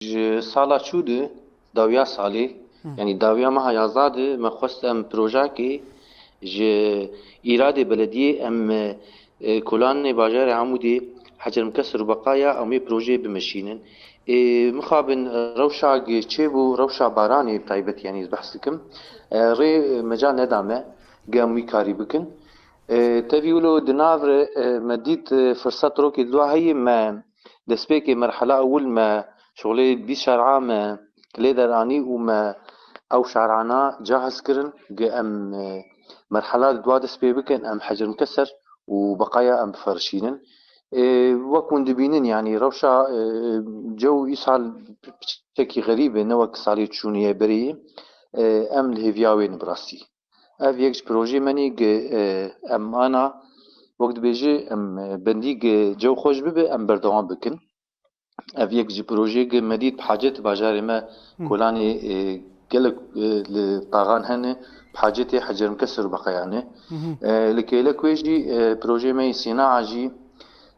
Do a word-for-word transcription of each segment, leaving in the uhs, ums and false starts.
Ji sala çû de, dawiya salê, Hı. yanî dawiya meha yazda de, me xwest em projekê ji îradê belediyê em, e, kolanê bajarê Amûdê, Hecer Mikeser û Beqaya, em wê projeyê bimeşînin. Ê, mixabin, e, rewşa ge-, çêbû, rewşa baranê bi taybet, yanî ez behs dikim. E, rê, e, mecal neda me, ge em wî karî bikin. E, tevî wilo di nav re, e, me dît, e, firsat rokê di dua heye me destpêkê merhela ewil me şixulê bîst şer'a me lê deranî û me ew şer'ana cahiz kirin, ge em, e, merhela di dua dest pê bikin, em Hecer Mikeser û Beqaya em biferişînin. E, wek hûn dibînin, yanî rewşa, e, cew îsal piçekî xerîb e, ne wek salê çûnê ye berê ye. E, em li hêviya wê ne bi rastî. Ev yek ji projeyê me nî ge, e, em ana, wek dibêje, em, e, bendî ge cew xweş bibe, em berdewam bikin. Ev yek ji projeyê ge me dît bi hacet bajarê me Hı. kolanê, e, gelek, e, li taxan hene, bi hacetê Hecer Mikeser û Beqaya ne. Hı hı. E, li kêlek wê jî, e, projeyê me yê sînaa jî,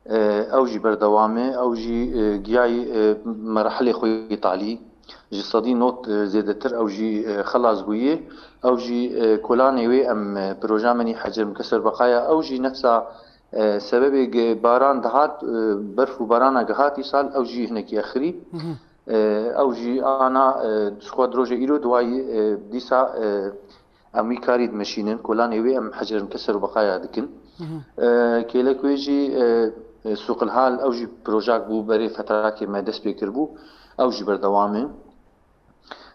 e, ew jî berdewam e, ew jî, e, giyayî, e, merahilê xwe yê talî, ji sedî not, e, zêdetir ew jî, e, xelas bûye. Ew jî, e, kolanê wê em, e, proja me nî Hecer Mikeser Beqaya, ew jî nefsa, e, sebebê ge baran dihat, e, berf û barana ge hat îsal, ew jî hinekî exirî. Hı hı. E, ew jî ana, e, ji xwe di roja îro di wayî, e, dîsa, e, em wî karî dimeşînin, kolanê wê em Hecer Mikeser û Beqaya dikin. Hı hı. E, kêlek wê jî, e, e, Sûqilhal, ew jî projak bû, berê fetrakê me dest pê kiribû, ew jî berdewam e.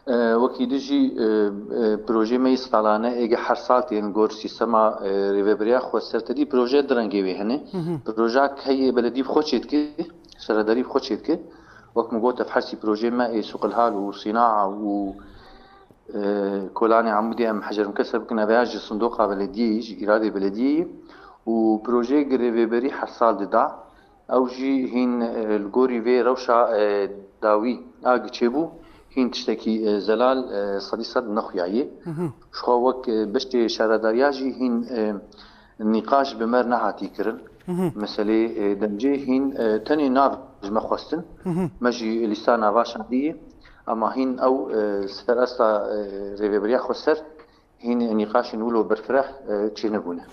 E, wekî din jî, e, e, projeyê me yê salane ê ge her sal tên gor sîstema, e, rêveberiya xweser, tedî proje di rengê wê hene. Hı hı. Projak heye beledî bi xwe çêdike, şaredarî bi xwe çêdike. Wek min got, ev her sî projeyê me ê Sûqilhal û Sînaa û, e, Kolanê Amûdê em Hecer Mikeser bikin, ev ya ji sindoqa belediyê yî, ji îradê belediyê yî û projeyê gi rêveberiya her sal dida. Ew jî hîn, e, li gorî vê rewşa, e, dawî a gi çêbû, hîn tiştekî, e, zelal, e, sedî sed nexuyaye. Hı hı. Ji xwe wek, e, beşê şaredariya jî hîn, e, nîqaş bi me re nehatî kirin. Hı hı. Meselê, e, demcê hîn, e, tenê nav ji me xwestin. Hı hı. Me jî lîsta nava şandî ye. Ema hîn ew, e, ser asta, e, rêveberiya xweser hîn nîqaşên wilo berfireh, e, çênebûne.